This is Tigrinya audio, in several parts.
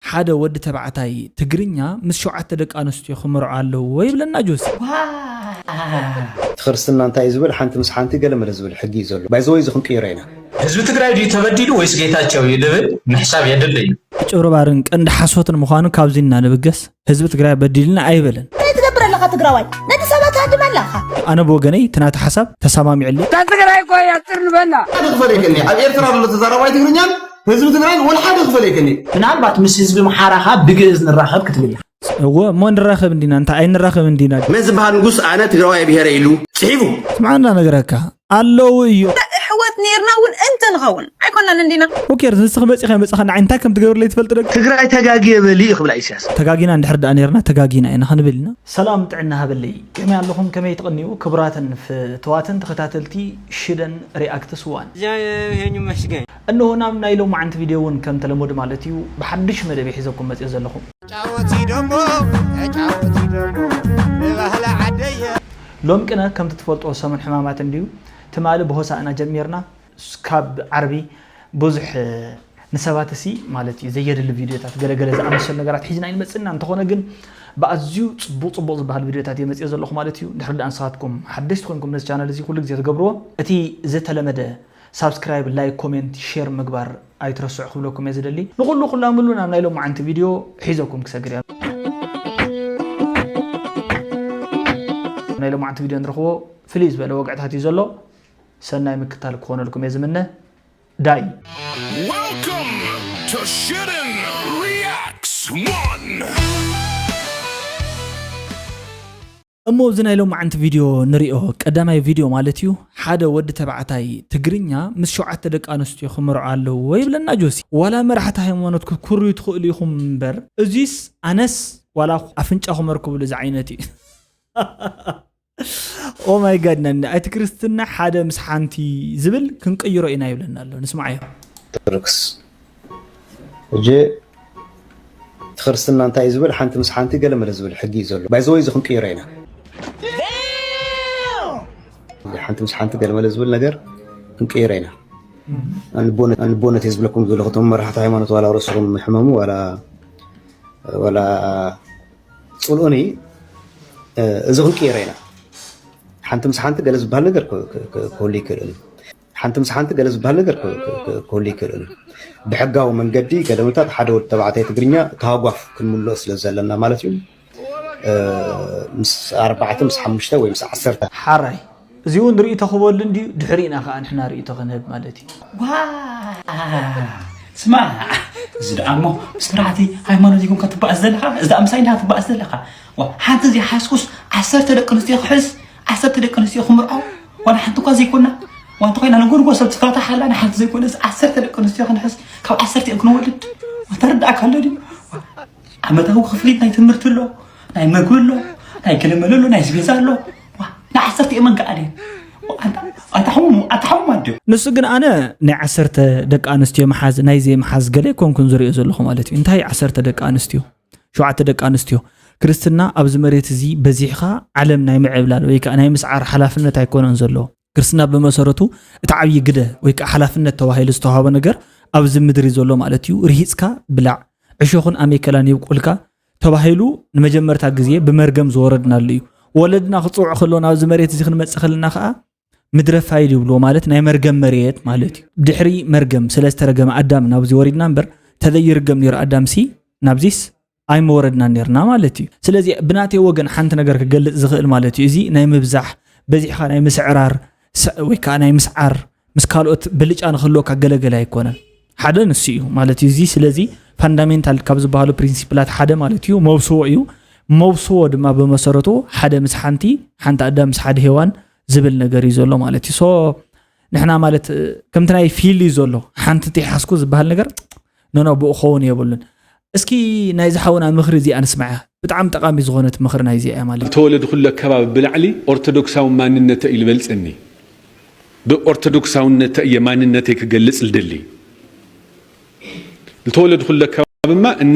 ሓደ ወዲ ተባዕታይ ትግርኛ ምስ ሸውዓተ ደቂ ኣንስትዮ ክምርዖ ኣለዎ ይብለና ጆሲ። እቲ ክርስትና እንታይ እዩ ዝብል ሓንቲ ምስ ሓንቲ ገለመለ ዝብል ሕጊ እዩ ዘሎ። ባይዘወይ እዚ ክንቅይሮ ኢና። ህዝቢ ትግራይ ድዩ ተበዲሉ ወይስ ጌታቸው እዩ ልብል ምሕሳብ የድሊ እዩ። ጭብርባርን ቀንዲ ሓሶትን ምዃኑ ካብዚ እና ንብገስ። ህዝቢ ትግራይ በዲልና ኣይበለን። እንታይ ትገብር ኣለኻ ትግራዋይ? ነቲ ሰባት ሃድም ኣለኻ። ኣነ ብወገነይ እቲ ናቲ ሓሳብ ተሰማሚዕለይ። እታ ትግራይ እኮ እያ ፅር ንበላ። ሓደ ክፈል የቀኒ ኣብ ኤርትራ ዘሎ ተዛራባይ ትግርኛን ህዝቢ ትግራይን ወላ ሓደ ክፈል የቀኒ። ምናልባት ምስ ህዝቢ ምሓራኻ ብግእዝ ንራኸብ ክትብል ኢኻ። እወ እሞ ንራኸብ እንዲና እንታይ ኣይንራኸብ እንዲና። መን ዝበሃል ንጉስ ኣነ ትግራዋይ ብሄረ ኢሉ ፅሒፉ። ስምዓ እንዳነግረካ ኣለዉ እዮም። ኣሕዋት ነይርና እውን እንተንኸውን ኣይኮናን እንዲና። Who cares ንስኺ መፂኺ ኣይመፃኻ ንዓይ እንታይ ከም ትገብርለይ ትፈልጢ ዶ? ትግራይ ተጋግየ በሊ እዩ ክብላ ኢሳያስ። ተጋጊና እንድሕር ደኣ ነይርና ተጋጊና ኢና ክንብል ኢና። ሰላም ጥዕና ሃበለይ ከመይ ኣለኹም ከመይ ትቕንዩ ክቡራትን ፍትዋትን ተኸታተልቲ ሽደን ሪኣክትስ ዋን። እዚኣ ይሄን ይመስገን። እንሆ ናብ ናይ ሎማዓንቲ ቪድዮ እውን ከም ተለመዱ ማለት እዩ ብሓድሽ መደብ ሒዘኩም መፅዮ ዘለኹ። ተጫወቲ ደሞ ተጫወቲ ደሞ ብባህሊ ዓደየ። ሎም ቅነ ከምቲ ትፈልጦ ሰሙን ሕማማት እንድዩ ትማሊ ብሆሳእና ጀሚርና እስካብ ዓርቢ ብዙሕ ንሰባት እሲ ማለት እዩ ዘየድሊ ቪድዮታት ገለገለ ዝኣመሰሉ ነገራት ሒዝና ይንመፅና እንተኾነ ግን ብኣዝዩ ፅቡቅ ፅቡቅ ዝበሃል ቪድዮታት እየ መፅዮ ዘለኹ ማለት እዩ። ድሕሪ ደኣ ንስኻትኩም ሓደሽቲ ኮንኩም ነዚ ቻነል እዚ ኩሉ ግዜ ትገብርዎ እቲ ዝተለመደ ሳብስክራይብ፣ ላይክ፣ ኮሜንት፣ ሼር ምግባር ኣይትረስዑ ክብለኩም እየ ዝደሊ። ንኹሉ ኩላምሉ ናብ ናይ ሎማዓንቲ ቪድዮ ሒዘኩም ክሰግር እየ። ናይ ሎማዓንቲ ቪድዮ ንረኽቦ ፍልይ ዝበለ ወግዕታት እዩ ዘሎ። ሰናይ ምክታል ክኾነልኩም እየ ዝምነ። ዳይ። Welcome to Shootin' Reacts one. እሞ እዚ ናይ ሎማዓንቲ ቪድዮ ንሪኦ ቀዳማይ ቪድዮ ማለት እዩ። ሓደ ወዲ ተባዕታይ ትግርኛ ምስ ሸውዓተ ደቂ ኣንስትዮ ክምርዖ ኣለዎ ይብለና ጆሲ። ዋላ መራሕቲ ሃይማኖት ክትኩርዩ ትኽእሉ ኢኹም እምበር እዚስ ኣነስ ዋላ ኣፍንጫኹም ኣርክብሉ እዚ ዓይነት እዩ። Oh my God ነኒ ኣይቲ ክርስትና ሓደ ምስ ሓንቲ ዝብል ክንቅይሮ ኢና ይብለና ኣሎ። ንስማዓዮ። ኦርቶዶክስ እጂ እቲ ክርስትና እንታይ እዩ ዝብል ሓንቲ ምስ ሓንቲ ገለመለ ዝብል ሕጊ እዩ ዘሎ። ባይዘወይ እዚ ክንቅይሮ ኢና። ሓንቲ ምስ ሓንቲ ገለመለ ዝብል ነገር ክንቅይሮ ኢና። ኣንቦነት ኣንቦነት እየ ዝብለኩም ዘለኹ እቶም መራሕቲ ሃይማኖት ዋላ ርእስኹም ሕመሙ ዋላ ዋላ ፅልኡኒ እዚ ክንቅይሮ ኢና። ሓንቲ ምስ ሓንቲ ገለ ዝበሃል ነገር ክህሉ ይክእል እዩ። ሓንቲ ምስ ሓንቲ ገለ ዝበሃል ነገር ክህሉ ይክእል እዩ። ብሕጋዊ መንገዲ ገለ ምታት ሓደ ወዲ ተባዕታይ ትግርኛ ተሃጓፍ ክንምልኦ ስለ ዘለና ማለት እዩ። ምስ ኣርባዕተ ምስ ሓሙሽተ ወይ ምስ ዓሰርተ ሓራይ እዚ እውን ርእይቶ ክበሉ እንድዩ ድሕሪና ከዓ ንሕና ርእይቶ ክንህብ ማለት እዩ። ዋ ስማ እዚ ደኣ እሞ ምስ መራሕቲ ሃይማኖት ይኩንካ ትበኣስ ዘለኻ እዚ ደኣ ምሳይ እንዳ ትበኣስ ዘለኻ ዋ ሓንቲ ዘይሓስኩስ ዓሰርተ ደቂ ኣንስትዮ ክሕዝ ዓሰርተ ደቂ ኣንስትዮ ክምርዖ ዋላ ሓንቲ እኳ ዘይኮና ዋ እንተኮይና ንጎንጎ ሰብ ትፋታሕ ኣላ ንሓንቲ ዘይኮነስ ዓሰርተ ደቂ ኣንስትዮ ክንሕዝ ካብ ዓሰርተ እዮም ክንወልድ ተረዳእካ ኣሎ ድዩ ዓመታዊ ክፍሊት ናይ ትምህርቲ ኣሎ ናይ መግቢ ኣሎ ናይ ገለመለ ኣሎ ናይ ስቤዛ ኣሎ ንዓሰርተ እየ መንከኣል እየ ኣታሕሙሙ ኣታሕሙሙ ኣድዮ ንሱ ግን ኣነ ናይ ዓሰርተ ደቂ ኣንስትዮ መሓዝ ናይ ዘይመሓዝ ገለ ኣይኮንኩን ዝሪኦ ዘለኹ ማለት እዩ እንታይ ዓሰርተ ደቂ ኣንስትዮ ሸውዓተ ደቂ ኣንስትዮ ክርስትና ኣብዚ መሬት እዚ በዚሕኻ ዓለም ናይ ምዕብላል ወይ ከዓ ናይ ምስዓር ሓላፍነት ኣይኮነን ዘለዎ ክርስትና ብመሰረቱ እቲ ዓብዪ ግደ ወይ ከዓ ሓላፍነት ተባሂሉ ዝተዋህበ ነገር ኣብዚ ምድሪ ዘሎ ማለት እዩ ርሂፅካ ብላዕ ዕሾኽን ኣሜከላን ይብቁልካ ተባሂሉ ንመጀመርታ ግዜ ብመርገም ዝወረድናሉ እዩ። ወለድና ክፅውዑ ከለዉ ናብዚ መሬት እዚ ክንመፅእ ከለና ከዓ ምድረ ፋይድ ይብልዎ ማለት ናይ መርገም መሬት ማለት እዩ። ድሕሪ መርገም ስለ ዝተረገመ ኣዳም ናብዚ ወሪድና እምበር ተዘይርገም ነይሩ ኣዳምሲ ናብዚስ ኣይምወረድናን ነይርና ማለት እዩ። ስለዚ ብናተይ ወገን ሓንቲ ነገር ክገልፅ ዝኽእል ማለት እዩ። እዚ ናይ ምብዛሕ በዚሕኻ ናይ ምስዕራር ወይ ከዓ ናይ ምስዓር ምስ ካልኦት ብልጫ ንክህልወካ ገለገለ ኣይኮነን ሓደ ንሱ እዩ ማለት እዩ እዚ ስለዚ ፋንዳሜንታል ካብ ዝበሃሉ ፕሪንሲፕላት ሓደ ማለት እዩ መውስቦ እዩ መውስቦ ድማ ብመሰረቱ ሓደ ምስ ሓንቲ ሓንቲ ኣዳም ምስ ሓደ ሄዋን ዝብል ነገር እዩ ዘሎ ማለት እዩ so ንሕና ማለት ከምቲ ናይ ፊል እዩ ዘሎ ሓንቲ ተይሓዝኩ ዝበሃል ነገር ኖኖ ብኡ ክኸውን የብሉን እስኪ ናይዚ ሓውና ምኽሪ እዚኣ ንስምዓ ብጣዕሚ ጠቓሚ ዝኾነት ምኽሪ ናይዚ እያ ማለት እዩ። ተወለድኩሉ ኣከባቢ ብላዕሊ ኦርቶዶክሳዊ ማንነተይ እዩ ልበልፀኒ። ብኦርቶዶክሳውነተ እየ ማንነተይ ክገልፅ ልደሊ። ልተወለድኩሉ ኣከባቢ እማ እነ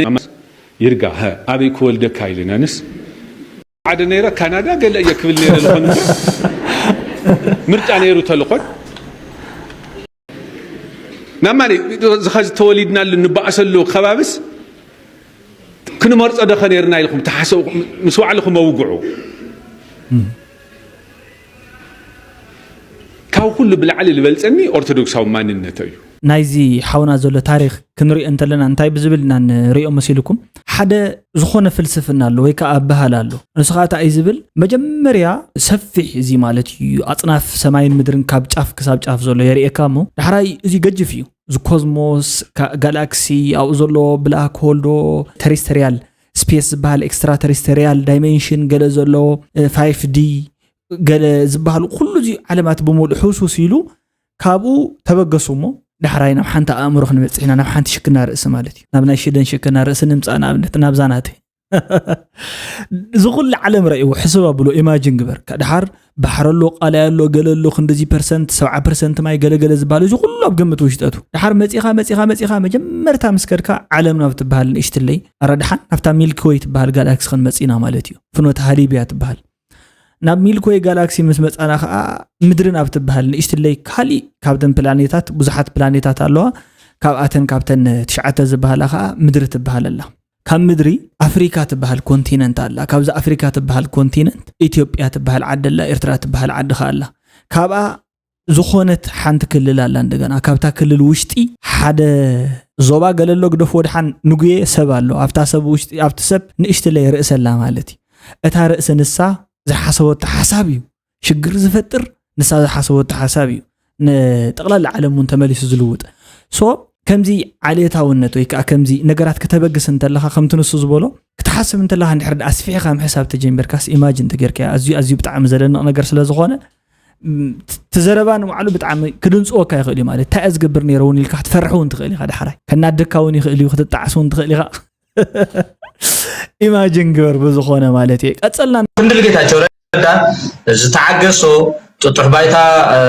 ይርጋ ሀ ኣበይ ክወልደካ ኢለን ኣነስ ዓደ ነይረ ካናዳ ገለ እየ ክብል ነይረ ዝኾነ ምርጫ ነይሩ ተልኾን ናብ ማን ዝኸዚ ተወሊድናሉ ንበኣሰሉ ከባብስ ክንመርጾ ዶ ከ ነይርና ኢልኩም ተሓሰቡ፣ ምስ ባዕልኹም ኣውግዑ። ካብ ኩሉ ብላዕሊ ዝበልጸኒ ኦርቶዶክሳዊ ማንነቶ እዩ። ናይዚ ሓውና ዘሎ ታሪኽ ክንሪኦ እንተለና እንታይ ብዝብል ኢና ንሪኦ መሲልኩም? ሓደ ዝኾነ ፍልስፍና ኣሎ ወይ ከዓ ኣበሃል ኣሎ። ንሱ ከዓ እንታይ እዩ ዝብል? መጀመርያ ሰፊሕ እዚ ማለት እዩ፣ ኣጽናፍ ሰማይን ምድርን ካብ ጫፍ ክሳብ ጫፍ ዘሎ የርእየካ እሞ፣ ዳሕራይ እዚ ገጅፍ እዩ። እዚ ኮዝሞስ፣ ካ-፣ ጋላክሲ፣ ኣብኡ ዘሎ ብላክ ሆል ዶ፣ ተሪስተርያል ስፔስ ዝበሃል፣ ኤክስትራ ተሪስተርያል ዳይሜንሽን ገለ ዘሎ፣ እ፣ ፋይፍ ዲ ገለ ዝበሃሉ ኩሉ እዚ ዓለማት ብምሉእ ሕውስውስ ኢሉ ካብኡ ተበገሱ እሞ ዳሕራይ ናብ ሓንቲ ኣእምሮ ክንመጽእ ኢና፣ ናብ ሓንቲ ሽክና ርእሲ ማለት እዩ። ናብ ናይ ሽደን ሽክና ርእሲ ንምጻእ ንኣብነት ናብዛ ናተይ። እዚ ኩሉ ዓለም ረእይዎ፣ ሕስብ ኣብሎ፣ ኢማጂን ግበር። ከ-፣ ድሓር ባሕሪ ኣሎ፣ ቃላይ ኣሎ፣ ገለ ኣሎ፣ ክንድዚ ፐርሰንት፣ ሰብዓ ፐርሰንት ማይ፣ ገለ ገለ ዝበሃል፣ እዚ ኩሉ ኣብ ግምት ውሽጠቱ። ድሓር መጺኻ፣ መጺኻ፣ መጺኻ፣ መጀመርታ ምስ ከድካ ዓለም ናብ ትበሃል ንእሽትለይ፣ ኣረ ድሓን ናብታ ሚልኪ ወይ ትበሃል ጋላክሲ ክንመጽእ ኢና ማለት እዩ። ፍኖተ ሃሊብ እያ ትበሃል። ናብ ሚልኪ ወይ ጋላክሲ ምስ መጻና ኸኣ ምድሪ ናብ ትበሃል ንእሽትለይ ካሊእ ካብተን ፕላኔታት፣ ብዙሓት ፕላኔታት ኣለዋ። ካብኣተን ካብተን ትሽዓተ ዝበሃላ ኸኣ ምድሪ ትበሃል ኣላ። ካብ ምድሪ ኣፍሪካ ትበሃል ኮንቲነንት ኣላ። ካብዛ ኣፍሪካ ትበሃል ኮንቲነንት ኢትዮጵያ ትበሃል ዓዲ ኣላ፣ ኤርትራ ትበሃል ዓዲ ኸኣ ኣላ። ካብኣ ዝኾነት ሓንቲ ክልል ኣላ። እንደገና ካብታ ክልል ውሽጢ ሓደ ዞባ ገለ ኣሎ፣ ግደፍ ወድሓን ንጉየ ሰብ ኣሎ። ኣብታ ሰብ ውሽጢ፣ ኣብቲ ሰብ ንእሽትለይ ርእሲ ኣላ ማለት እዩ። እታ ርእሲ ንሳ ዝሓሰበቶ ሓሳብ እዩ ሽግር ዝፈጥር፣ ንሳ ዝሓሰበቶ ሓሳብ እዩ ንጠቕላላ ዓለም እውን ተመሊሱ ዝልውጥ። ሶ ከምዚ ዓሌታውነት ወይ ከዓ ከምዚ ነገራት ከተበግስ እንተለኻ፣ ከምቲ ንሱ ዝበሎ ክትሓስብ እንተለኻ፣ እንድሕር ደኣ ኣስፊሕኻ ምሕሳብ ተጀሚርካስ፣ ኢማጂን ተጌርካዮ፣ ኣዝዩ፣ ኣዝዩ ብጣዕሚ ዘደንቕ ነገር ስለ ዝኾነ፣ ም፣ ት-፣ እቲ ዘረባ ንባዕሉ ብጣዕሚ ክድንጽወካ ይኽእል እዩ። ማለት እንታይ እየ ዝገብር ነይረ እውን ኢልካ ክትፈርሕ እውን ትኽእል ኢኻ። ዳሕራይ ከናድካ እውን ይኽእል እዩ፣ ክትጣዓስ እውን ትኽእል ኢኻ። ኢማጂን ግበር ብዝኾነ ማለት እየ። ቀጸልና። ክንድል ጌታቸው ረዳ ዝተዓገሶ ጥጡሕ ባይታ፣ እ፣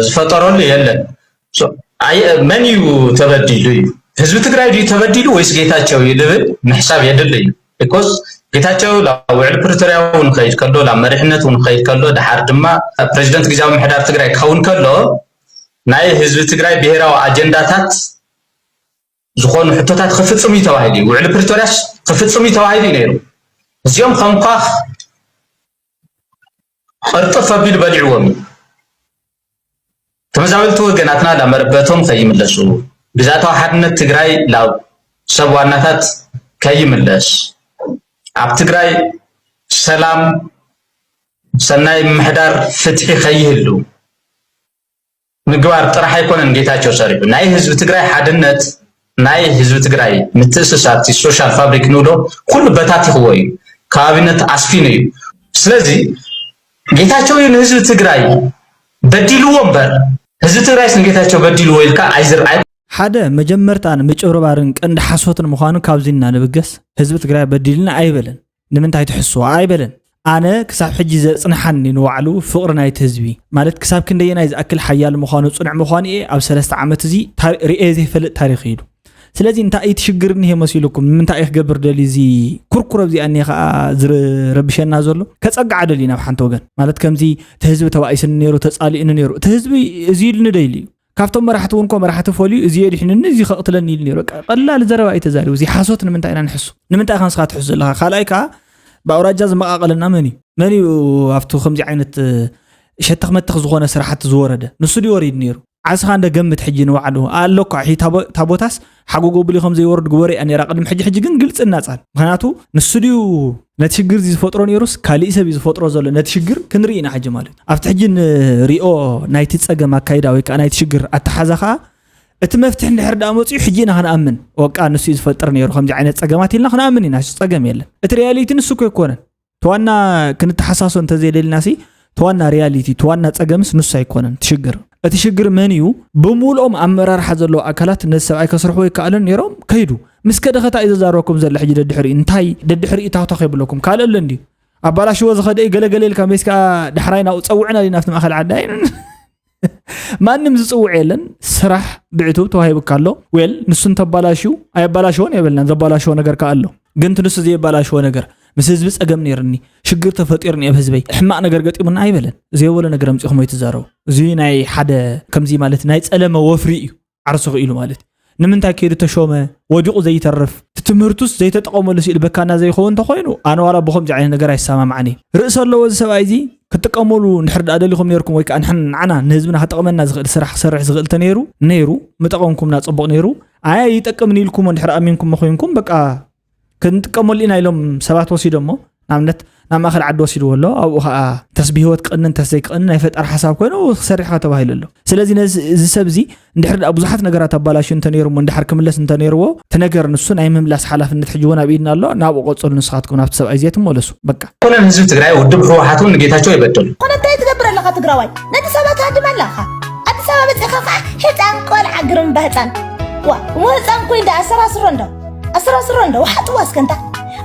ዝፈጠረሉ የለን። ሶ፣ ኣይ-፣ መን እዩ ተበዲሉ እዩ? ህዝቢ ትግራይ ድዩ ተበዲሉ ወይስ ጌታቸው እዩ ልብል ምሕሳብ የድሊ እዩ። ቢኮዝ ጌታቸው ላብ ውዕሊ ፕሪቶርያ እውን ኸይድ ከሎ፣ ላብ መሪሕነት እውን ኸይድ ከሎ፣ ድሓር ድማ ፕሬዚደንት ግዝያዊ ምምሕዳር ትግራይ ክኸውን ከሎ፣ ናይ ህዝቢ ትግራይ ብሄራዊ ኣጀንዳታት ዝኾኑ ሕቶታት ክፍጽም እዩ ተባሂሉ እዩ። ውዕሊ ፕሪቶርያስ ክፍጽም እዩ ተባሂሉ እዩ ነይሩ። እዚኦም ከም ኳኽ ቅርጥፍ ኣቢሉ በሊዕዎም እዩ። ተመዛበልቲ ወገናትና ላብ መረበቶም ከይምለሱ፣ ግዝኣታዊ ሓድነት ትግራይ ላብ ሰብ ዋናታት ከይምለስ፣ ኣብ ትግራይ ሰላም፣ ሰናይ ምምሕዳር፣ ፍትሒ ከይህሉ ምግባር ጥራሕ ኣይኮነን ጌታቸው ሰሪሑ። ናይ ህዝቢ ትግራይ ሓድነት፣ ናይ ህዝቢ ትግራይ ምትእስሳር፣ እቲ ሶሻል ፋብሪክ ንብሎ ኩሉ በታቲኽዎ እዩ። ከባቢነት ኣስፊኑ እዩ። ስለዚ ጌታቸው እዩ ንህዝቢ ትግራይ በዲልዎ እምበር፣ ህዝቢ ትግራይስ ንጌታቸው በዲልዎ ኢልካ ኣይዝር-፣ ኣይ-፣ ሓደ መጀመርታ ንምጭብርባርን ቀንዲ ሓሶትን ምዃኑ ካብዚ እና ንብገስ። ህዝቢ ትግራይ በዲልና ኣይበለን። ንምንታይ ትሕስዎ ኣይበለን። ኣነ ክሳብ ሕጂ ዘጽንሓኒ ንባዕሉ ፍቕሪ ናይቲ ህዝቢ፣ ማለት ክሳብ ክንደየናይ ዝኣክል ሓያል ምዃኑ፣ ጽኑዕ ምዃኑ እየ ኣብ ሰለስተ ዓመት እዚ ታሪ-፣ ርእየ ዘይፈልጥ ታሪኽ እዩ ኢሉ። ስለዚ እንታይ እዩ እቲ ሽግር እኒሄ መሲሉኩም? ንምንታይ እዩ ክገብር ደልዩ እዚ ኩርኩር ኣብዚኣ እኒሄ ከኣ ዝረብሸና ዘሎ? ከጸግዓ ደልዩ ናብ ሓንቲ ወገን። ማለት ከምዚ እቲ ህዝቢ ተባኢስኒ ነይሩ፣ ተጻሊእኒ ነይሩ። እቲ ህዝቢ እዚ ኢሉኒ ዶ ኢሉ እዩ? ካብቶም መራሕቲ እውን እኮ መራሕቲ ፈልዩ እዚ የድሕንኒ፣ እዚ ከቕትለኒ ኢሉ ነይሩ። በቃ ቀላል ዘረባ እዩ ተዛሪቡ። እዚ ሓሶት ንምንታይ ኢና ንሕሱ? ንምንታይ ኢኻ ንስኻ ትሕሱ ዘለኻ? ካልኣይ ከኣ ብኣውራጃ ዝመቓቐለና መን እዩ? መን እዩ ኣብቲ ከምዚ ዓይነት፣ እ፣ ሸተኽ መተኽ ዝኾነ ስራሓት ዝወረደ? ንሱ ድዩ ወሪዱ ነይሩ? ዓስኻ እንደ ገምት ሕጂ ንባዕሉ ኣሎ እኳ፣ ሕጂ ታቦ-፣ ታቦታስ ሓጎጎ ብሊ ከም ዘይወርድ ግበሩ እያ ነይራ ቅድሚ ሕጂ። ሕጂ ግን ግልጽ እናጻል። ምኽንያቱ ንሱ ድዩ ነቲ ሽግር እዚ ዝፈጥሮ ነይሩስ ካሊእ ሰብ እዩ ዝፈጥሮ ዘሎ? ነቲ ሽግር ክንርኢ ኢና ሕጂ ማለት እዩ። ኣብቲ ሕጂ ንሪኦ ናይቲ ጸገም ኣካይዳ ወይ ከዓ ናይቲ ሽግር ኣተሓዛ ከዓ እቲ መፍትሒ እንድሕር ደኣ መጺኡ ሕጂ ኢና ክንኣምን። ወቃ ንሱ እዩ ዝፈጥር ነይሩ ከምዚ ዓይነት ጸገማት ኢልና ክንኣምን ኢና። እሱ ጸገም የለን። እቲ ሪያሊቲ ንሱ እኮ ኣይኮነን። ተዋና ክንተሓሳሶ እንተዘይደሊና ሲ፣ ተዋና ሪያሊቲ፣ ተዋና ጸገምስ ንሱ ኣይኮነን እቲ ሽግር። እቲ ሽግር መን እዩ? ብምሉኦም ኣመራርሓ ዘለዎ ኣካላት ነዚ ሰብኣይ ከስርሕዎ ይከኣለን ነይሮም፣ ከይዱ። ምስ ከደ ከታ እዩ ዘዛረበኩም ዘሎ ሕጂ ደድሕሪኡ? እንታይ ደድሕሪኡ ታኽታኽ የብለኩም? ካልእ ኣሎ እንድዩ? ኣባላሽዎ ዝኸደ እዩ ገለገለ ኢልካ መይስ ከኣ ዳሕራይ ናብኡ ጸውዕና ዲና ኣብቲ ማእከል ዓዲ? ኣይንን። ማንም ዝጽውዕ የለን። ስራሕ ብዕቱብ ተዋሂቡካ ኣሎ። ዌል፣ ንሱ እንተባላሽዩ ኣየባላሽዎን የብልናን። ዘባላሽዎ ነገር ከኣ ኣሎ። ግን እቲ ንሱ ዘየባላሽዎ ነገር፣ ምስ ህዝቢ ጸገም ነይርኒ፣ ሽግር ተፈጢሩኒ፣ ኣብ ህዝበይ ሕማቕ ነገር ገጢሙኒ ኣይበለን። ዘየበሎ ነገር ኣምጺኹም ኣይትዛረቡ። እዚ ናይ ሓደ ከምዚ ማለት ናይ ጸለመ ወፍሪ እዩ። ዓርሱ ክኢሉ ማለት እዩ። ንምንታይ ከይዱ ተሾመ? ወዲቑ ዘይተርፍ፣ እቲ ትምህርቱስ ዘይተጠቐመሉ ስኢሉ በካና ዘይኸውን እንተኾይኑ፣ ኣነ ዋላ ብኸምዚ ዓይነት ነገር ኣይሰማማዕን እየ። ርእሲ ኣለዎ እዚ ሰብኣይ እዚ። ክትጥቀመሉ እንድሕር ደኣ ደሊኹም ነይርኩም፣ ወይ ከዓ ንሕን-፣ ንዓና ንህዝብና ክጠቕመና ዝኽእል ስራሕ ክሰርሕ ዝኽእል ተነይሩ፣ ነይሩ፣ ምጠቐምኩምና፣ ጽቡቕ ነይሩ። ኣይ ኣይጠቅምን ኢልኩሞ እንድሕር ኣሚንኩሞ ኮይንኩም፣ በቃ ክንጥቀመሉ ኢና ኢሎም ሰባት ወሲዶሞ። ንኣብነት ናብ ማእኸል ዓዲ ወሲድዎ ኣሎ። ኣብኡ ከዓ እንተስ ብህይወት ክቕንን እንተስ ዘይክቕንን ናይ ፈጣሪ ሓሳብ ኮይኑ ክሰርሕ ተባሂሉ ኣሎ። ስለዚ ነዚ፣ እዚ ሰብ እዚ እንድሕር ደኣ ብዙሓት ነገራት ኣባላሽዩ እንተነይሩ እሞ እንድሕር ክምለስ እንተነይርዎ፣ እቲ ነገር ንሱ ናይ ምምላስ ሓላፍነት ሕጂ እውን ኣብ ኢድና ኣሎ። ናብኡ ቀጽሉ፣ ንስኻትኩም ናብቲ ሰብኣይ እዚ ትመለሱ። በቃ። ኮነን ህዝቢ ትግራይ ውድብ ህወሓት እውን ንጌታቸው ኣይበደሉ። ኮነ እንታይ ትገብር ኣለኻ ትግራዋይ? ነቲ ሰባት ሃድም ኣለኻ። ኣዲስ ኣበባ በፂኻ ከዓ ህፃን ቆልዓ ግርምባ ህፃን። ዋ፣ እሞ ህፃን ኮይን ደኣ ኣሰራስሮ እንዶ። ኣሰራስሮ እንዶ፣ ወሓጥዋ እስከ እንታ።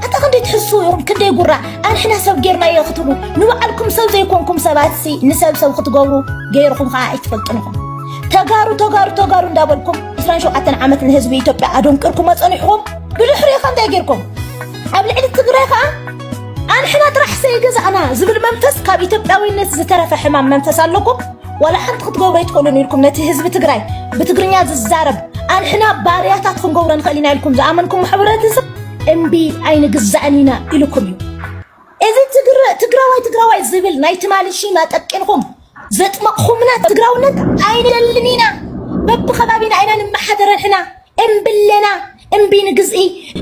ኣታ ክንደይ ትሕሱ ኢኹም፣ ክንደይ ጉራ። ኣንሕና ሰብ ጌርናዮ ክትብሉ፣ ንባዕልኩም ሰብ ዘይኮንኩም ሰባት ሲ ንሰብ ሰብ ክትገብሩ ገይርኹም ከዓ ኣይትፈልጡን ኢኹም። ተጋሩ፣ ተጋሩ፣ ተጋሩ እንዳበልኩም ዕስራን ሸውዓተን ዓመት ንህዝቢ ኢትዮጵያ ኣደንቅርኩም ኣጸኒሕኹም። ብድሕሪኡ ከ እንታይ ጌርኩም? ኣብ ልዕሊ ትግራይ ከዓ ኣንሕና ጥራሕ ሰይገዛእና ዝብል መንፈስ ካብ ኢትዮጵያዊነት ዝተረፈ ሕማም መንፈስ ኣለኩም። ዋላ ሓንቲ ክትገብሩ ኣይትኽእሉን ኢልኩም ነቲ ህዝቢ ትግራይ ብትግርኛ ዝዛረብ ኣንሕና ባርያታት ክንገብሮ ንኽእል ኢና ኢልኩም ዝኣመንኩም ሕብረተሰብ እምቢ ኣይንግዛእን ኢና ኢልኩም እዩ። እዚ ትግረ-፣ ትግራዋይ ትግራዋይ ዝብል ናይ ትማሊ ሺም ኣጠቂንኩም ዘጥመቕኹምና ትግራውነት ኣይንደልን ኢና። በብኸባቢና ኢና ንመሓደር ኣንሕና። እምቢ ኣለና፣ እምቢ ንግዝኢ፣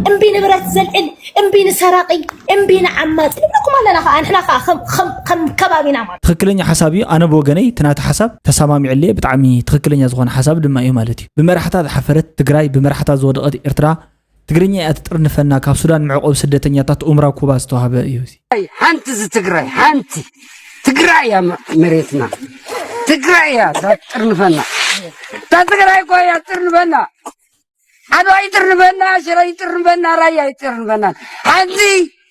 እምቢ ንብረት ዘልዕል፣ እምቢ ንሰራቒ፣ እምቢ ንዓማፂ ንብለኩም ኣለና ከዓ፣ ንሕና ከዓ ከም፣ ከም፣ ከም ከባቢና ማለት። ትኽክለኛ ሓሳብ እዩ። ኣነ ብወገነይ እቲ ናቲ ሓሳብ ተሰማሚዐለየ፣ ብጣዕሚ ትኽክለኛ ዝኾነ ሓሳብ ድማ እዩ ማለት እዩ። ብመራሕታ ዝሓፈረት ትግራይ፣ ብመራሕታ ዝወደቐት ኤርትራ፣ ትግርኛ እያ ትጥርንፈና፣ ካብ ሱዳን መዕቆቢ ስደተኛታት ኡምራ ኩባ ዝተዋህበ እዩ እዚ። ኣይ፣ ሓንቲ እዚ ትግራይ፣ ሓንቲ ትግራይ እያ መ-፣ መሬትና። ትግራይ እያ እዛ ትጥርንፈና። እታ ትግራይ እኮ እያ ትጥርንፈና። ዓድዋ ይጥርንፈና፣ ሽረ ይጥርንፈና፣ ራያ ይጥርንፈና። ሓንቲ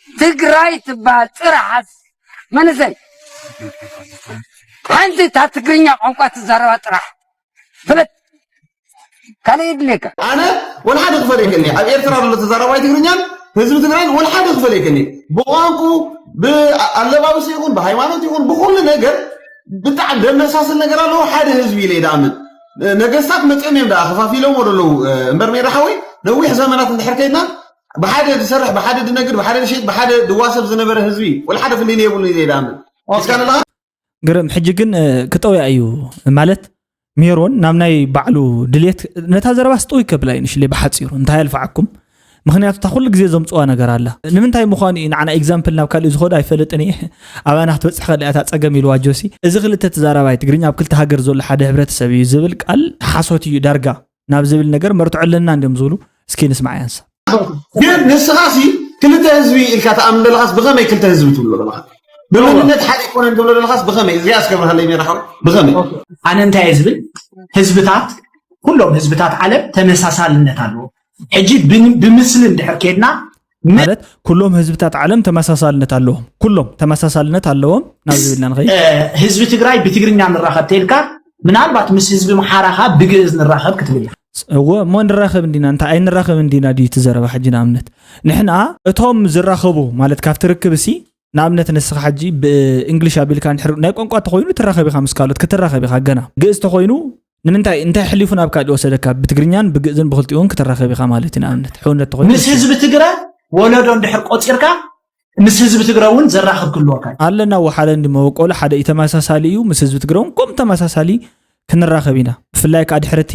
ትግራይ ትበሃል ጥራሕ መንእሰይ። ሓንቲ እታ ትግርኛ ቋንቋ ትዛረባ ጥራሕ። ፍለጥ። ካልእ የድልየካ። ኣነ ወላ ሓደ ክፈል የከኒ። ኣብ ኤርትራ ዘሎ ተዛራባይ ትግርኛን ህዝቢ ትግራይን ወላ ሓደ ክፈል የከኒ። ብቋንቁ፣ ብኣለባብሳ ይኹን፣ ብሃይማኖት ይኹን፣ ብኹሉ ነገር ብጣዕሚ ደመሳስል ነገር ኣለዎ። ሓደ ህዝቢ ኢለ ይድኣምን። ነገስታት መፅኦም እዮም ደኣ ከፋፊሎም ወደለዉ፣ እምበር ሜዳ ሓወይ፣ ነዊሕ ዘመናት እንድሕር ከይድና ብሓደ ዝሰርሕ፣ ብሓደ ዝነግድ፣ ብሓደ ዝሸይጥ፣ ብሓደ ዝዋሰብ ዝነበረ ህዝቢ ወላ ሓደ ፍልልይ የብሉን ኢለ ይድኣምን። እስካነ ለኣ ግርም። ሕጂ ግን፣ እ፣ ክጠውያ እዩ ማለት፣ ሜሮን ናብ ናይ ባዕሉ ድሌት ነታ ዘረባ ስጠው ይከብላ እዩ ንሽሌ ብሓፂሩ። እንታይ ኣልፋዓኩም? ምኽንያቱ እታ ኩሉ ግዜ ዘምፅዋ ነገር ኣላ። ንምንታይ ምዃኑ እዩ ንዓና ኤግዛምፕል ናብ ካልእ ዝኸዱ ኣይፈልጥን እየ። ኣባና ክትበፅሕ ከላ እታ ፀገም ኢልዋ ጆሲ። እዚ ክልተ ተዛራባይ ትግርኛ ኣብ ክልተ ሃገር ዘሎ ሓደ ሕብረተሰብ እዩ ዝብል ቃል ሓሶት እዩ ዳርጋ ናብ ዝብል ነገር መርትዖ ኣለና እንዲዮም ዝብሉ። እስኪ ንስማዕ ያንሳ። ግን ንስኻሲ ክልተ ህዝቢ ኢልካ ትኣምን ዘለኻስ ብኸመይ ክልተ ህዝቢ ትብሎ ዘለኻ? ብመንነት ሓደ ኣይኮነን ትብሎ ዘለኻስ ብኸመይ? እዚኣ እስከ ብርሃለይ ሜዳ ሓወይ፣ ብኸመይ? ኣነ እንታይ እየ ዝብል? ህዝብታት፣ ኩሎም ህዝብታት ዓለም ተመሳሳልነት ኣለዎ። ሕጂ ብን-፣ ብምስሊ እንድሕር ከድና ም-፣ ማለት ኩሎም ህዝብታት ዓለም ተመሳሳልነት ኣለዎም። ኩሎም ተመሳሳልነት ኣለዎም ናብ ዝብልና ንኸይድ። እ፣ ህዝቢ ትግራይ ብትግርኛ ንራኸብ ተልካ፣ ምናልባት ምስ ህዝቢ ምሓራኻ ብግእዝ ንራኸብ ክትብል ኢኻ። እወ፣ እሞ ንራኸብ እንዲና፣ እንታይ ኣይንራኸብ እንዲና ድዩ እቲ ዘረባ? ሕጂ ንኣብነት ንሕና እቶም ዝራኸቡ ማለት ካብቲ ርክብ እሲ ንኣብነት ንስኻ ሕጂ ብእንግሊሽ ኣቢልካ እንድሕር ናይ ቋንቋ እንተኾይኑ ትራኸብ ኢኻ፣ ምስ ካልኦት ክትራኸብ ኢኻ። ገና ግእዝ ተኾይኑ ንምንታይ፣ እንታይ ሕሊፉ ናብ ካልእ ወሰደካ? ብትግርኛን ብግእዝን ብኽልቲኡን ክትራኸብ ኢኻ ማለት እዩ። ንኣብነት ሕውነት ተኾይኑ ምስ ህዝቢ ትግረ ወለዶ እንድሕር ቆፂርካ ምስ ህዝቢ ትግረ እውን ዘራኽብ ክህልወካ እዩ። ኣለና፣ ወሓደ እንዲ መበቆሉ ሓደ እዩ፣ ተመሳሳሊ እዩ። ምስ ህዝቢ ትግረ እውን ከም ተመሳሳሊ ክንራኸብ ኢና። ብፍላይ ከዓ ድሕሪ እቲ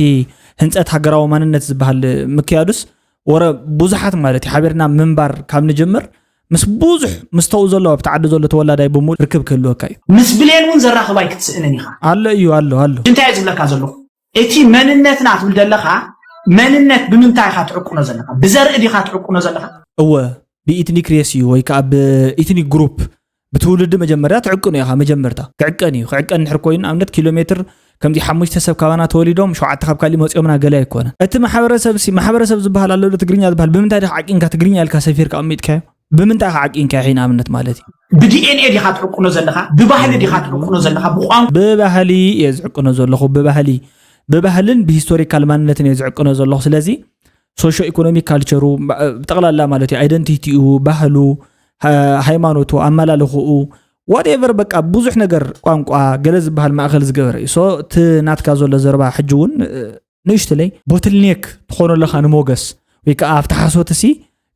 ህንፀት ሃገራዊ ማንነት ዝበሃል ምክያዱስ ወረ ብዙሓት ማለት እዩ፣ ሓቢርና ምንባር ካብ ንጅምር ምስ ብዙሕ፣ ምስ ተው ዘሎ፣ ኣብቲ ዓዲ ዘሎ ተወላዳይ ብምሉእ ርክብ ክህልወካ እዩ። ምስ ብሌን እውን ዘራኽብ ኣይክትስእንን ኢኻ። ኣሎ እዩ፣ ኣሎ፣ ኣሎ። እንታይ እየ ዝብለካ ዘለኹ? እቲ መንነትና ትብል ዘለኻ፣ መንነት ብምንታይ ኢኻ ትዕቅኖ ዘለኻ? ብዘርኢ ዲኻ ትዕቅኖ ዘለኻ? እወ፣ ብኢትኒክ ሬስ እዩ ወይ ከዓ ብኢትኒክ ግሩፕ፣ ብትውልዲ መጀመርያ ትዕቅኖ ኢኻ። መጀመርታ ክዕቀን እዩ። ክዕቀን እንድሕር ኮይኑ፣ ንኣብነት ኪሎ ሜትር ከምዚ ሓሙሽተ ሰብ ካባና ተወሊዶም ሸውዓተ ካብ ካሊእ መፂኦምና ገለ ኣይኮነን። እቲ ማሕበረሰብ ሲ፣ ማሕበረሰብ ዝበሃል ኣሎ ዶ ትግርኛ ዝበሃል? ብምንታይ ዲኻ ዓቂንካ ትግርኛ ኢልካ ሰፊርካ ኣሚጥካዮ? ብምንታይ ኢኻ ዓቂንካዮ? ሕጂ ንኣብነት ማለት እዩ። ብዲኤንኤ ዲኻ ትዕቅኖ ዘለኻ? ብባህሊ ዲኻ ትዕቅኖ ዘለኻ? ብቋንቋ? ብባህሊ እየ ዝዕቅኖ ዘለኹ። ብባህሊ፣ ብባህልን ብሂስቶሪካል ማንነትን እየ ዝዕቅኖ ዘለኹ። ስለዚ ሶሾ ኢኮኖሚክ ካልቸሩ፣ ባ-፣ ብጠቕላላ ማለት እዩ፣ ኣይደንቲቲኡ፣ ባህሉ፣ ሃ-፣ ሃይማኖቱ፣ ኣመላልኽኡ፣ ዋትኤቨር፣ በቃ ብዙሕ ነገር፣ ቋንቋ፣ ገለ ዝበሃል ማእከል ዝገበረ እዩ። ሶ እቲ ናትካ ዘሎ ዘረባ ሕጂ እውን፣ እ፣ ንእሽትለይ ቦትልኔክ ትኾኖ ኣለኻ ንሞገስ ወይ ከዓ ኣብቲ ሓሶትሲ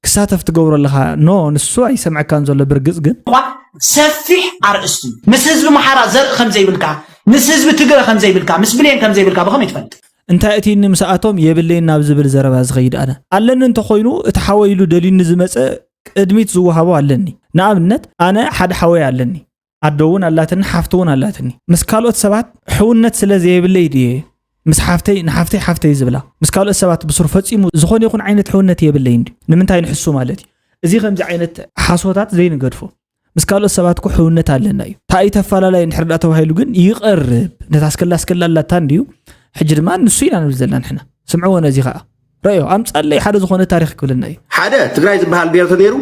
ክሳተፍ ትገብሮ ኣለኻ። ኖ፣ ንሱ ኣይሰምዐካን ዘሎ። ብርግጽ ግን ሰፊሕ ኣርእስቲ ምስ ህዝቢ ምሓራ ዘርኢ ከምዘይብልካ፣ ምስ ህዝቢ ትግረ ከምዘይብልካ፣ ምስ ብሌን ከምዘይብልካ ብኸመይ ትፈልጥ? እንታይ እቲ ንምስኣቶም የብለይን ናብ ዝብል ዘረባ ዝኸይድ ኣነ ኣለኒ እንተኾይኑ እቲ ሓወይ ኢሉ ደልዩኒ ዝመፀ ቅድሚት ዝወሃቦ ኣለኒ። ንኣብነት ኣነ ሓደ ሓወይ ኣለኒ፣ ኣዶ እውን ኣላትኒ፣ ሓፍቲ እውን ኣላትኒ። ምስ ካልኦት ሰባት ሕውነት ስለ ዘየብለይ ድየ ምስ ሓፍተይ ንሓፍተይ ሓፍተይ ዝብላ? ምስ ካልኦት ሰባት ብስሩ ፈፂሙ ዝኾነ ይኹን ዓይነት ሕውነት የብለይን ድዩ? ንምንታይ ንሕሱ ማለት እዩ። እዚ ከምዚ ዓይነት ሓሶታት ዘይንገድፎ። ምስ ካልኦት ሰባት እኮ ሕውነት ኣለና እዩ። ታእይ ተፋላላይ እንድሕር ዳ ተባሂሉ ግን ይቐርብ። ነታ ስከላ ስከላ ኣላታ እንድዩ። ሕጂ ድማ ንሱ ኢና ንብል ዘለና ንሕና። ስምዕዎ ነዚ ኸዓ። ረዮ ኣምጻለይ ሓደ ዝኾነ ታሪኽ ክብልና እዩ። ሓደ ትግራይ ዝበሃል ብሄር ተነይሩ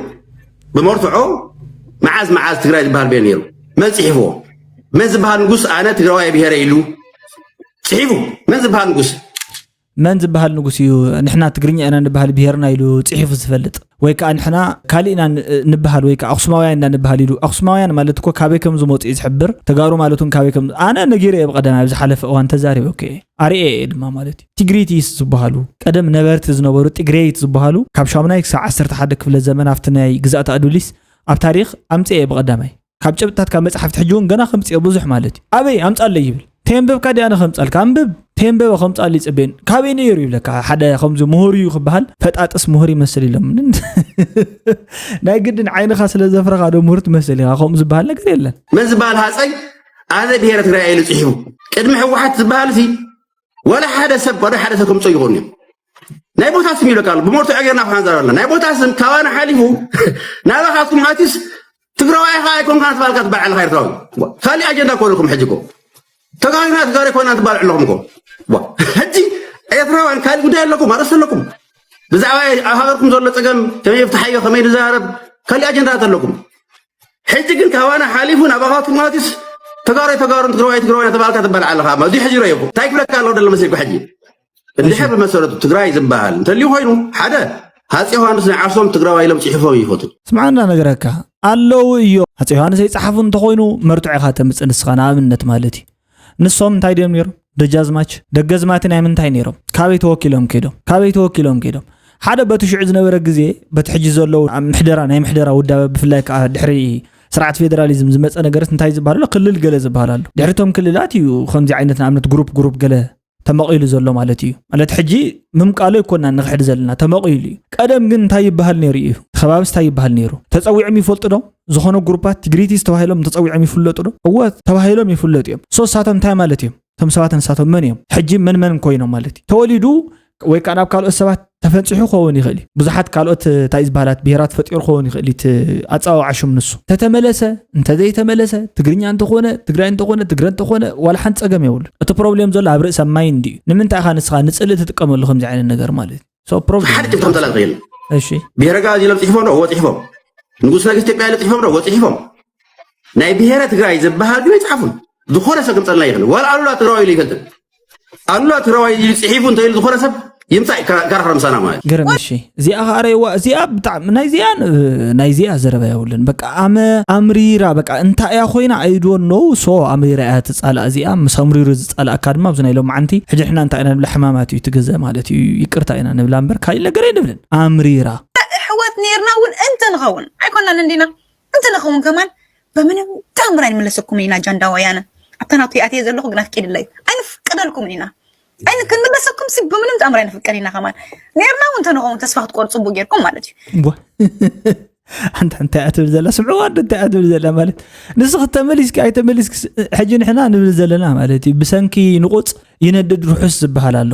ብመርትዖ መዓዝ መዓዝ ትግራይ ዝበሃል ብሄር ነይሩ? መን ፅሒፍዎ? መን ዝበሃል ንጉስ ኣነ ትግራዋይ ብሄረ ኢሉ ፅሒፉ? መን ዝበሃል ንጉስ? መን ዝበሃል ንጉስ እዩ ንሕና ትግርኛ ኢና ንበሃል ብሄርና ኢሉ ፅሒፉ ዝፈልጥ? ወይ ከዓ ንሕና ካሊእ ኢና ን- ንበሃል ወይ ከዓ ኣክሱማውያን ኢና ንበሃል ኢሉ? ኣክሱማውያን ማለት እኮ ካበይ ከም ዝመፁ እዩ ዝሕብር። ተጋሩ ማለት እውን ካበይ ከም ኣነ ነጊረ እየ ብቀዳማይ ኣብ ዝሓለፈ እዋን ተዛሪበ እኮ እየ። ኣርኤ እየ ድማ ማለት እዩ። ቲግሪቲስ ዝበሃሉ ቀደም ነበርቲ ዝነበሩ ቲግሬይት ዝበሃሉ ካብ ሻሙናይ ክሳብ ዓሰርተ ሓደ ክፍለ ዘመን ኣብቲ ናይ ግዛእቲ ኣዱሊስ ኣብ ታሪክ ኣምፅኤ እየ ብቀዳማይ ካብ ጨብጥታት ካብ መፅሓፍቲ ሕጂ እውን ገና ከምፅኦ ብዙሕ ማለት እዩ። ኣበይ ኣምፃለይ ይብል። ተየንበብካ ዲ ኣነ ከምፃልካ ኣንብብ። ተየንበበ ከምፃሉ ይፅበን ካበይ ነይሩ ይብለካ። ሓደ ከምዚ ምሁር እዩ ክበሃል ፈጣጥስ ምሁር ይመስል ኢሎም ናይ ግድን ዓይንኻ ስለ ዘፍረኻ ዶ ምሁር ትመስል ኢኻ። ከምኡ ዝበሃል ነገር የለን። መን ዝበሃል ሃፀይ ኣነ ብሄረ ትግራይ ኢሉ ፅሒፉ ቅድሚ ህወሓት ዝበሃል ሲ ወላ ሓደ ሰብ ወደ ሓደ ሰብ ከምፆ ይኾን እዮም ናይ ቦታ ስም ይብለካ ኣሎ ብመርትዖ ጌርና ክሓንዘር ኣለና ናይ ቦታ ስም ካባና ሓሊፉ ናባኻትኩም ኣትዩስ ትግራዋይ ኸዓ ኣይኮንካ ትባልካ ትባል ኣለኻ ኤርትራዊ ካሊእ ኣጀንዳ ኮነኩም ሕጂ ኮ ተጋሪና ተጋሪ ኮይና ትባል ኣለኹም ኮ ሕጂ ኤርትራውያን ካሊእ ጉዳይ ኣለኩም ኣርእስቲ ኣለኩም ብዛዕባ ኣብ ሃገርኩም ዘሎ ፀገም ከመይ ይፍትሓዮ ከመይ ንዛረብ ካሊእ ኣጀንዳታት ኣለኩም ሕጂ ግን ካባና ሓሊፉ ናባኻትኩም ኣትዩስ ተጋሩ ተጋሩን ትግራዋይ ትግራዋይ ተባልካ ትባል ኣለኻ እዚ ሕጂ ረየኩ እንታይ ክብለካ ኣለኹ ደለ መሲልኩ ሕጂ እንድሕር ብመሰረቱ ትግራይ ዝበሃል እንተልዩ ኮይኑ ሓደ ሃፂ ዮሃንስ ናይ ዓርሶም ትግራዋይ ኢሎም ፅሒፎም ይፈቱ ስምዓና ነገረካ ኣለዉ እዮም። ሃፂ ዮሃንስ ኣይፀሓፉ እንተኮይኑ መርትዖ ኢኻ ተምፅእ ንስኻ ንኣብነት ማለት እዩ። ንሶም እንታይ ድዮም ነይሮም? ደጃዝማች ደገዝማቲ ናይ ምንታይ ነይሮም? ካበይ ተወኪሎም ከይዶም? ካበይ ተወኪሎም ከይዶም? ሓደ በቲ ሽዑ ዝነበረ ግዜ በቲ ሕጂ ዘለዉ ኣብ ምሕደራ ናይ ምሕደራ ውዳበ ብፍላይ ከዓ ድሕሪ ስርዓት ፌደራሊዝም ዝመፀ ነገርስ እንታይ ዝበሃል ኣሎ? ክልል ገለ ዝበሃል ኣሎ። ድሕሪቶም ክልላት እዩ ከምዚ ዓይነት ንኣብነት ግሩፕ ግሩፕ ገለ ተመቒሉ ዘሎ ማለት እዩ። ማለት ሕጂ ምምቃሉ ኣይኮናን ንኽሕድ ዘለና ተመቒሉ እዩ። ቀደም ግን እንታይ ይበሃል ነይሩ እዩ? ከባብስ እንታይ ይበሃል ነይሩ? ተፀዊዖም ይፈልጡ ዶ? ዝኾነ ግሩፓት ትግሪቲስ ተባሂሎም ተፀዊዖም ይፍለጡ ዶ? እወ ተባሂሎም ይፍለጡ እዮም። ሶ ንሳቶም እንታይ ማለት እዮም? እቶም ሰባት ንሳቶም መን እዮም? ሕጂ መን መን ኮይኖም ማለት እዩ? ተወሊዱ ወይ ከዓ ናብ ካልኦት ሰባት ተፈንፂሑ ክኸውን ይኽእል እዩ። ብዙሓት ካልኦት እንታይ ዝበሃላት ብሄራት ፈጢሩ ክኸውን ይኽእል እዩ። እቲ ኣፀዋውዓ ሽም ንሱ እንተተመለሰ እንተዘይተመለሰ ትግርኛ እንተኾነ ትግራይ እንተኾነ ትግረ እንተኾነ ዋላ ሓንቲ ፀገም የብሉ። እቲ ፕሮብሌም ዘሎ ኣብ ርእሰ ማይንድ እዩ። ንምንታይ ኢኻ ንስኻ ንፅልኢ ትጥቀመሉ ከምዚ ዓይነት ነገር ማለት እዩ? So problem ሓደ ጭብጦም ተላልኸ የለን። እሺ ብሄረ ጋዚ ኢሎም ፅሒፎም ዶ? እዎ ፅሒፎም። ንጉስ ነገስት ኢትዮጵያ ኢሎም ፅሒፎም ዶ? እዎ ፅሒፎም። ናይ ብሄረ ትግራይ ዝበሃል ግን ኣይፅሓፉን። ዝኾነ ሰብ ክምፀልና ይኽእል። ዋላ ኣሉላ ትግራዋይ ኢሉ ይፈልጥን። ኣሉላ ትግራዋይ ኢሉ ፅሒፉ እንተኢሉ ዝኾነ ሰብ ይምፃእ ይከራኸር ምሳና ማለት እዩ። ግርም እሺ እዚኣ ከዓ ረይዋ እዚኣ ብጣዕሚ ናይ እዚኣ ን- ናይ እዚኣ ዘረባ የብሉን በቃ ኣመ ኣምሪራ በቃ እንታይ እያ ኮይና I don't know so ኣምሪራ እያ ትፃላእ እዚኣ ምስ ኣምሪሩ ዝፃላእካ ድማ ኣብዚ ናይ ሎማዓንቲ ሕጂ ንሕና እንታይ ኢና ንብላ ሕማማት እዩ ትግዘ ማለት እዩ ይቅርታ ኢና ንብላ እምበር ካሊእ ነገር ኣይንብልን ኣምሪራ ኣሕዋት ኔርና እውን እንተንኸውን ኣይኮናን እንዲና እንተንኸውን ከማን በምንም ተኣምር ኣይንምለሰኩም ኢና ጃንዳ ወያነ ኣብታ ናቱ ይኣትየ ዘለኹ ግን ኣፍቂድለይ ኣይንፍቅደልኩምን ኢና ኣይን ክንምለሰኩም ሲ ብምንም ተኣምር ኣይንፍቀድ ኢና ከማን ኔርና እውን እንተንኸውን ተስፋ ክትቆርፁ ቡ ጌርኩም ማለት እዩ ኣንታ እንታይ እያ ትብል ዘላ ስምዕዋ እንታይ እያ ትብል ዘላ ማለት ንስኺ ተመሊስኪ ኣይተመሊስኪ ሕጂ ንሕና ንብል ዘለና ማለት እዩ ብሰንኪ ንቑፅ ይነድድ ርሑስ ዝበሃል ኣሎ።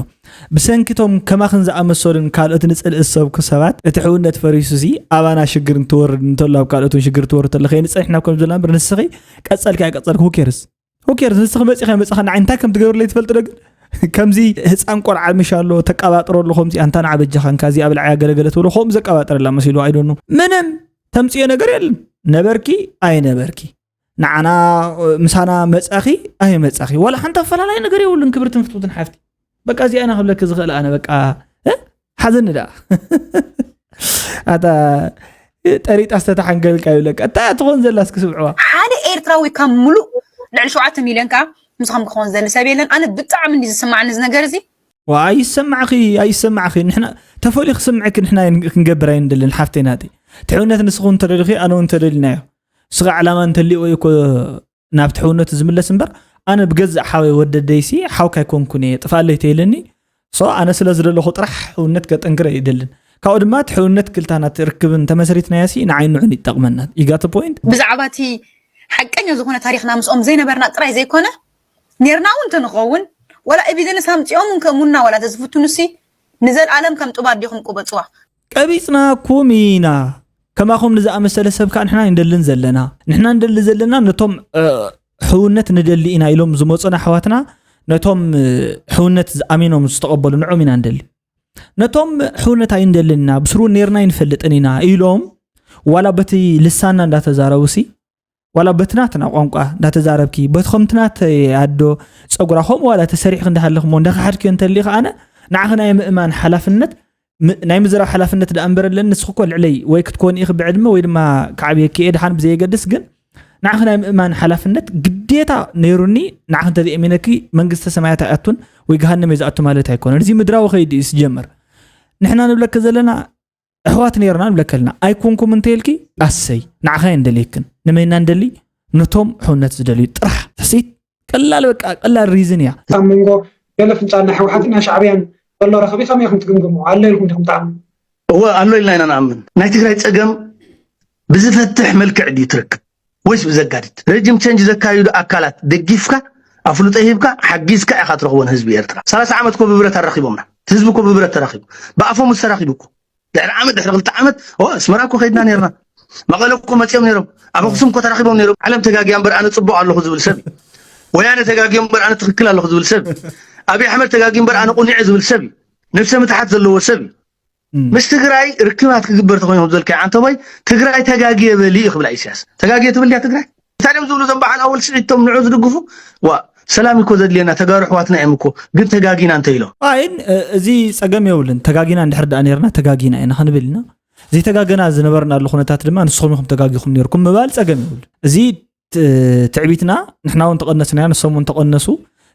ብሰንኪ እቶም ከማኽን ዝኣመሰሉን ካልኦት ንጽልኢ ዝሰብኩ ሰባት፣ እቲ ሕውነት ፈሪሱሲ ኣባና ሽግር እንትወርድ እንተሎ ኣብ ካልኦት እውን ሽግር ትወርድ ተሎ ከየንጽእ ንሕና ከም ዘለና እምበር ንስኺ ቀጸልኪ ኣይቀጸልኪ who cares? Who cares? ንስኺ መጺኺ ኣይመጻኺ ንዓይ እንታይ ከም ትገብርለይ ትፈልጢ ዶ ግን? ከምዚ ህጻን ቆልዓ ምሽ ኣሎ ተቀባጥሮ ኣሎ ከምዚ ኣንታ ንዓ በጃኻ እንካ እዚኣ ብልዓያ ገለገለ ትብሎ ከምኡ ዘቀባጥረላ መሲሉ I don't know ምንም ተምጽዮ ነገር የለን ነበርኪ ኣይነበርኪ ንዓና ምሳና መጻኺ ኣይመጻኺ ዋላ ሓንቲ ኣፈላላይ ነገር የብሉን ክብርትን ፍትውትን ሓፍቲ በቃ እዚኣ ኢና ክብለኪ ዝኽእል ኣነ በቃ ሓዘኒ ደኣ ኣታ ጠሪጣ ዝተተሓንገልካ ይብለካ እንታይ ትኾን ዘላ እስኪ ስምዕዋ ሓደ ኤርትራዊ ካብ ሙሉእ ልዕሊ ሸውዓተ ሚልዮን ከዓ ምስኸም ክኾን ዘሊ ሰብ የለን ኣነ ብጣዕሚ እንዲ ዝስማዕኒ እዚ ነገር እዚ ኣይሰማዕኺ ኣይሰማዕኺ ንሕና ተፈልዩ ክስምዕኪ ንሕና ክንገብር ኣይንደልን ሓፍተይ ናተይ። ትሕውነት ንስኹ እንተደሊኺ ኣነ እውን እንተደሊናዮ። ንስኻ ዕላማ እንተልዩ ወይ እኮ ናብ ትሕውነቱ ዝምለስ እምበር ኣነ ብገዛእ ሓወይ ወደደይሲ ሓውካ ኣይኮንኩን እየ ጥፋለይ ተይለኒ። ሶ ኣነ ስለ ዝደለኹ ጥራሕ ሕውነት ከጠንክረ ይደልን። ካብኡ ድማ ትሕውነት ክልታና ትርክብን ተመስሪትናያሲ ንዓይ ንዑን ይጠቕመና። ይጋተ ፖይንት። ብዛዕባ እቲ ሓቀኛ ዝኾነ ታሪኽና ምስኦም ዘይነበርና ጥራይ ዘይኮነ ኔርና እውን እንተንኸውን ዋላ ኤቪደንስ ኣምፂኦም እውን ከእሙና ዋላ ተዝፍትኑሲ ንዘልኣለም ከም ጡባት ዲኹም ቁበፅዋ። ቀቢፅናኩም ኢና። ከማኹም ንዝኣመሰለ ሰብ ከዓ ንሕና ይንደልን ዘለና። ንሕና ንደሊ ዘለና ነቶም ሕውነት ንደሊ ኢና ኢሎም ዝመፁና ኣሕዋትና፣ ነቶም ሕውነት ኣሚኖም ዝተቐበሉ ንዖም ኢና ንደሊ። ነቶም ሕውነት ኣይንደልን ኢና፣ ብስሩ ኔርና ኣይንፈልጥን ኢና ኢሎም ዋላ በቲ ልሳና እንዳተዛረቡሲ ዋላ በቲ ናትና ቋንቋ እንዳተዛረብኪ በቲ ከምቲ ናተይ ኣዶ ፀጉራ ከምኡ ዋላ ተሰሪሕኪ እንዳሃለኽሞ እንዳኸሓድክዮ እንተልኢኺ ኣነ ንዓኺ ናይ ምእማን ሓላፍነት ናይ ምዝራብ ሓላፍነት ደኣ እምበር ኣለኒ። ንስኺ እኮ ልዕለይ ወይ ክትኮኒ ኢኺ ብዕድመ ወይ ድማ ክዓብየኪ እየ ደሓን ብዘየገድስ፣ ግን ንዓኺ ናይ ምእማን ሓላፍነት ግዴታ ነይሩኒ። ንዓኺ እንተዘየእሚነኪ መንግስተ ሰማያት ኣይኣቱን ወይ ገሃነም እየ ዝኣቱ ማለት ኣይኮነን። እዚ ምድራዊ ከይዲ እዩ ዝጀምር። ንሕና ንብለኪ ዘለና ኣሕዋት ነይርና ንብለኪ ኣለና። ኣይኮንኩም እንተይልኪ ኣሰይ ንዓኺ ኣይንደልየክን። ንመይና ንደሊ ነቶም ሕውነት ዝደልዩ ጥራሕ። ተሲት ቀላል በቃ ቀላል ሪዝን እያ። ኣብ መንጎ ገለ ፍንጫል ናይ ህወሓትን ናይ ሻዕብያን ዘሎ ረኽቢ ከመይ ኢኹም ትግምግምዎ? ኣሎ ኢልኩም ዲኹም ትኣምኑ? እወ ኣሎ ኢልና ኢና ንኣምን። ናይ ትግራይ ፀገም ብዝፈትሕ መልክዕ ድዩ ትረክብ ወይስ ብዘጋድድ? ረጅም ቸንጅ ዘካይዱ ኣካላት ደጊፍካ ኣፍልጦ ሂብካ ሓጊዝካ ኢኻ ትረኽቦ ንህዝቢ ኤርትራ። ሰላሳ ዓመት እኮ ብብረት ኣራኺቦምና። ህዝቢ እኮ ብብረት ተራኺቡ ብኣፎም ምስ ተራኺቡ እኮ ድሕሪ ዓመት ድሕሪ ክልተ ዓመት ኦ ኣስመራ እኮ ከይድና ነርና መቐለ እኮ መፅኦም ነሮም ኣብ ኣክሱም እኮ ተራኪቦም ነሮም ዓለም ተጋጊያ እምበር ኣነ ፅቡቅ ኣለኹ ዝብል ሰብ እዩ ወያነ ተጋጊዮ እምበር ኣነ ትክክል ኣለኹ ዝብል ሰብ እዩ ኣብይ ኣሕመድ ተጋጊ እምበር ኣነ ቁኒዐ ዝብል ሰብ እዩ ነብሰ ምትሓት ዘለዎ ሰብ እዩ ምስ ትግራይ ርክባት ክግበር ተኮይኑ ከም ዝበልካዮ ዓንተቦይ ትግራይ ተጋጊየ በሊ እዩ ክብላ ኢሳያስ ተጋጊየ ትብል ድያ ትግራይ እንታይ ድዮም ዝብሉ እዞም በዓል ኣወል ስዒድ እቶም ንዑ ዝድግፉ ዋ ሰላም እኮ ዘድልየና ተጋሩ ኣሕዋትና እዮም እኮ ግን ተጋጊና እንተ ኢሎም። ኣይ እዚ ጸገም የብሉን ተጋጊና እንድሕር ደኣ ኔርና ተጋጊና ኢና ክንብል ኢና ዘይተጋገና ዝነበርናሉ ኩነታት ድማ ንስኹም ኢኹም ተጋጊኹም ኔርኩም ምባል ጸገም የብሉን እዚ ትዕቢትና ንሕና እውን ተቐነስናዮ ንሶም እውን ተቐነሱ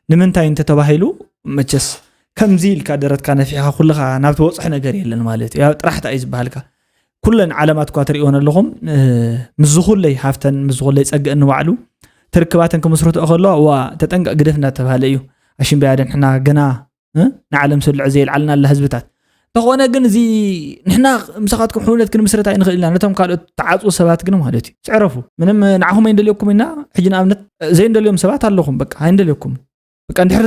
ንምንታይ እንተተባሂሉ መቸስ ከምዚ ኢልካ ደረትካ ነፊሕካ ኩልኻ ናብ ትበፅሑ ነገር የለን ማለት እዩ ጥራሕ እንታይ እዩ ዝበሃልካ ኩለን ዓለማት እኳ ትርእይወን ኣለኹም ምስዚ ኩለይ ሃፍተን ምስዚ ኩለይ ፀግአን ንባዕሉ ትርክባተን ክምስርትኦ ከለዋ ዋ ተጠንቀቅ ግደፍ እንዳተባሃለ እዩ ኣሽምበያ ደንሕና ገና ንዓለም ስልዕ ዘየልዓልና ኣላ ህዝብታት እንተኾነ ግን እዚ ንሕና ምሳኻትኩም ሕውነት ክንምስርት ኣይንኽእል ኢና ነቶም ካልኦት ተዓፅዎ ሰባት ግን ማለት እዩ ስዕረፉ ምንም ንዓኹም ኣይንደልየኩም ኢና ሕጂ ንኣብነት ዘይንደልዮም ሰባት ኣለኹም በቃ ኣይንደልየኩም በቃ እንድሕር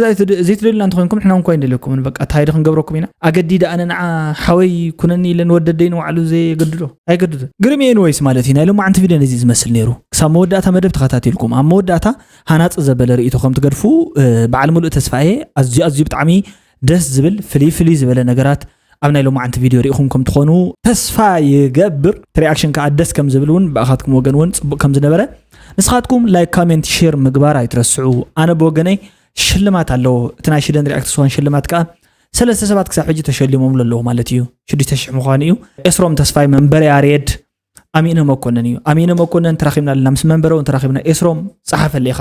ዘይትደልዩና እንተኮይንኩም ንሕና እንኳ ኣይንደልየኩምን በቃ እንታይ ዶ ክንገብረኩም ኢና ኣገዲደ ኣነ ንዓ ሓወይ ኩነኒ ኢለ ንወደደይ ንባዕሉ ዘየገድዶ ኣይገድዶ ግርም እየ ንወይስ ማለት እዩ ናይ ሎማዓንቲ ቪድዮ ነዚ ዝመስል ነይሩ ክሳብ መወዳእታ መደብ ተኸታቲልኩም ኣብ መወዳእታ ሃናፂ ዘበለ ርእይቶ ከም ትገድፉ በዓል ሙሉእ ተስፋ እየ ኣዝዩ ኣዝዩ ብጣዕሚ ደስ ዝብል ፍልይ ፍልይ ዝበለ ነገራት ኣብ ናይ ሎማዓንቲ ቪድዮ ርኢኹም ከም ትኾኑ ተስፋ ይገብር እቲ ሪኣክሽን ከዓ ደስ ከም ዝብል እውን ብኣኻትኩም ወገን እውን ፅቡቅ ከም ዝነበረ ንስኻትኩም ላይክ ካሜንት ሼር ምግባር ኣይትረስዑ ኣነ ብወገነይ ሽልማት ኣለዎ እቲ ናይ ሽደን ሪኣክት ስዋን ሽልማት ከዓ ሰለስተ ሰባት ክሳብ ሕጂ ተሸሊሞምሉ ኣለዉ ማለት እዩ ሽዱሽተ ሽሕ ምዃኑ እዩ ኤስሮም ተስፋይ መንበሪ ያሬድ ኣሚነ መኮነን እዩ ኣሚነ መኮነን ተራኺብና ኣለና ምስ መንበረ እውን ተራኺብና ኤስሮም ፀሓፈለ ኢኻ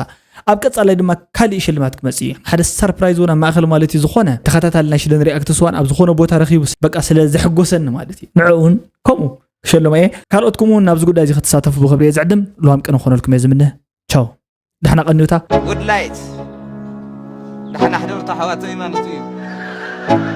ኣብ ቀፃላይ ድማ ካሊእ ሽልማት ክመፅእ እዩ ሓደ ሰርፕራይዝ እውን ኣብ ማእኸል ማለት እዩ ዝኾነ ተኸታታሊ ናይ ሽደን ሪኣክት ስዋን ኣብ ዝኾነ ቦታ ረኺቡ በቃ ስለ ዘሕጎሰኒ ማለት እዩ ንዕኡ እውን ከምኡ ክሸልሞ እየ ካልኦትኩም እውን ናብዚ ጉዳይ እዚ ክትሳተፉ ብክብሪ እየ ዝዕድም ልዋም ቅነ ክኾነልኩም እየ ዝምነ ቻው ዳሕና ቀንዩታ ጉድላይት ዳሕና ሕደርታ ሓዋተይ ማንቱ እዩ